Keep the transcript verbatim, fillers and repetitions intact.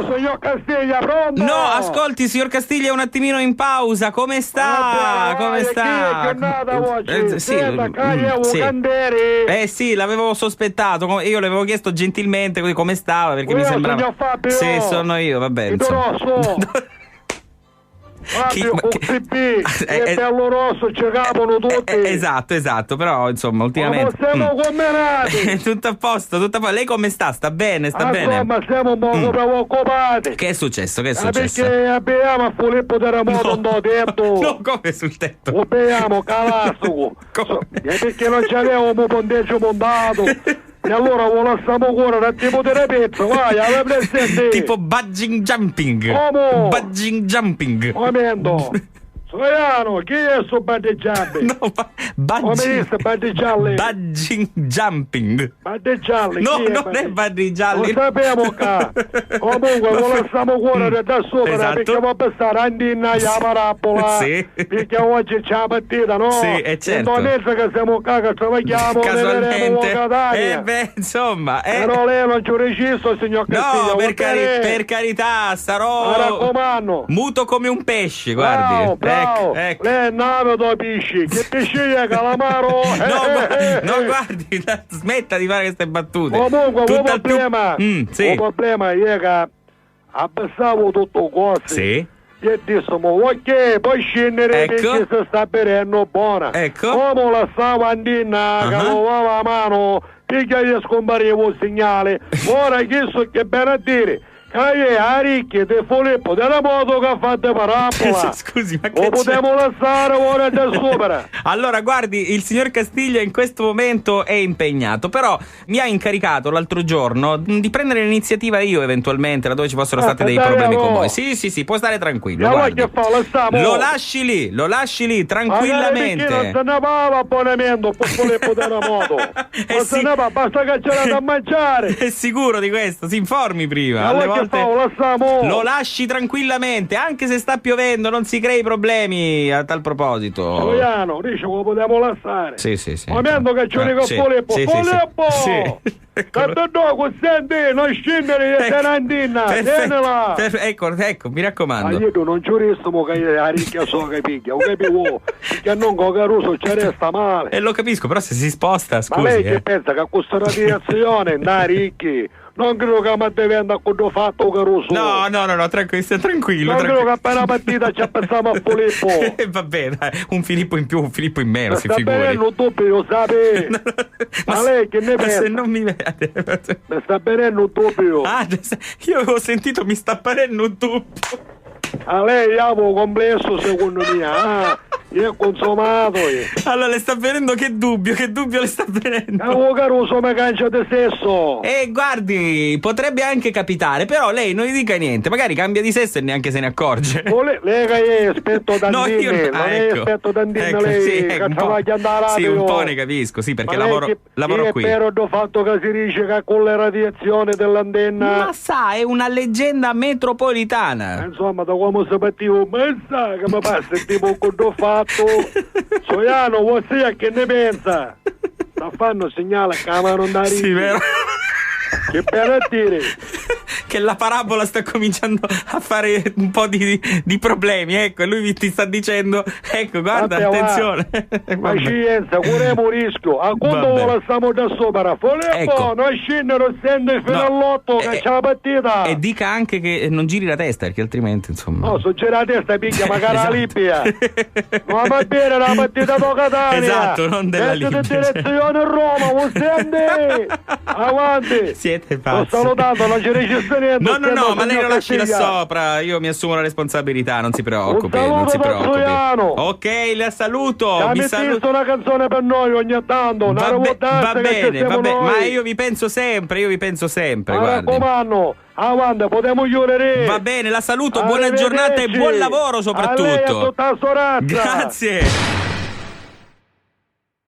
Signor Castiglia, pronto? No, ascolti, signor Castiglia, un attimino in pausa. Come sta? Vabbè, come sta? Che giornata oggi? Eh, sì, Senta, mm, sì. Eh, sì, l'avevo sospettato. Io le avevo chiesto gentilmente così come stava, perché mi sembrava. Signor Fabio. Sì, sono io, vabbè, insomma. Fabio, con P B e Bello Rosso ci capano tutti. Eh, esatto, esatto, però insomma ultimamente. Ma siamo combinati. Tutto a posto, tutto a posto. Lei come sta? Sta bene? Sta bene? Insomma, siamo un poco preoccupati. Che è successo? Che è successo? Perché abbiamo a Filippo Terremoto un po' detto. No, come sul tetto? Abbiamo Calastico. Come? Perché non c'avevamo ponteggio montato. E allora lo lasciamo ancora un attimo di repetto, vai, alla presente. Tipo bungee jumping. Come? Bungee jumping. Momento. Soiano, chi è sto bandigialli? No, ba- bungee. Come dice bandigialli? Bungee jumping. Bandigialli, no, chi è non è bandigialli? Lo sappiamo qua. Comunque, lo lasciamo ancora da sopra, esatto, perché va a pensare a Andina, la parabola. Sì. Perché oggi c'è la partita, no? Sì, è certo. Mentre che siamo qua che travagliamo, ne vedremo. Casualmente. Eh, beh, insomma, eh. Però lei non ci regista, signor Castiglia. No, per cari- per carità, starò muto come un pesce, guardi. Bravo, bravo. Ecco, ecco. Lei è nave da pesci. Che pesci è, calamaro? No, gu- no, guardi, smetta di fare queste battute. Comunque, il problema, mm, sì. Il problema è che abbassavo tutto cose. Sì. E dissimo, ok, poi scendere, ecco, perché si sta vedendo buona. Ecco. Come la stava andando, che lo lava la mano, piglia e scompariva il segnale. Ora chi so che bene a dire? Che è la ricchia di Filippo della moto che ha fatto parabola. Scusi, ma che c'è? Lo possiamo lasciare ora da sopra. Allora, guardi, il signor Castiglia in questo momento è impegnato, però mi ha incaricato l'altro giorno di prendere l'iniziativa io, eventualmente, laddove ci fossero stati dei problemi con voi. Sì, sì, sì, può stare tranquillo, guardi. Lo lasci lì, lo lasci lì, tranquillamente. Magari perché non se ne va l'abbonamento, poi pure poter moto. Eh, non se ne va, basta che c'era da mangiare. È sicuro di questo, si informi prima. Alle volte lo lasci tranquillamente, anche se sta piovendo, non si crei problemi a tal proposito. Giuliano, dice, lo possiamo lasciare. Sì, sì, sì. Momento che ci dico Filippo, Filippo! Sì. Tanto no, senti, non scendere, io te ne andinna, tenela. Ecco, ecco, mi raccomando. Ma io non giurissimo che la ricchia so che piglia, lo capivo, che non con Caruso ci resta male. E lo capisco, però se si sposta, scusi. Ma lei che pensa che questa radiazione, da ricchi, non credo che mi diventa con fatto Caruso. No, no, no, no, tranquillo, stia tranquillo. Non credo che appena partita ci appensiamo a Filippo. E va bene, dai, un Filippo in più, un Filippo in meno, si figuri. Sta bene, non dubbi, lo sape. Ma lei che ne pensa? Se non mi vede. Mi sta venendo un dubbio. Ah, io avevo sentito mi sta parendo un dubbio. A lei avevo complesso, secondo me, ah, io è consumato. Allora le sta venendo che dubbio, che dubbio le sta venendo? Avevo Caruso mi cancia di sesso. Eh, guardi, potrebbe anche capitare, però lei non gli dica niente, magari cambia di sesso e neanche se ne accorge. Lei che è esperto d'andine, non è esperto d'andine lei che travaglia andare. Sì, un po' ne capisco, sì, perché lavoro Lavoro qui. È vero il fatto che si dice che con le radiazioni dell'antenna. Ma sa, è una leggenda metropolitana. Insomma, da come si battivo, ma sa che mi passa il tipo con do fatto. Soiano, vuoi sapere che ne pensa? Sta fanno segnale che la mano andare. Sì, vero. Che per dire. Che la parabola sta cominciando a fare un po' di, di problemi, ecco, e lui ti sta dicendo, ecco, guarda, attenzione. Pazienza, corremo rischio. A quanto vuole stiamo da sopra? Fole un po', non scendere, senti fino all'otto che c'è la partita. E dica anche che non giri la testa, perché altrimenti, insomma. No, se gira la testa, piglia magari la Libia. Ma va bene, la partita da Catania. Esatto, non della Libia. Direzione Roma, lo senti? Avanti. Siete pazzi. Sto salutando, non ci dice niente. No, no, no, ma lei lo lasci là sopra, io mi assumo la responsabilità, non si preoccupi, non si preoccupi. Ok, la saluto. Mi saluto. Una canzone per noi ogni tanto, va bene, va bene, ma io vi penso sempre, io vi penso sempre, guardi. Mi raccomando, avanti, possiamo chiudere. Va bene, la saluto, buona giornata e buon lavoro soprattutto. A lei e a tutta la sua razza. Grazie.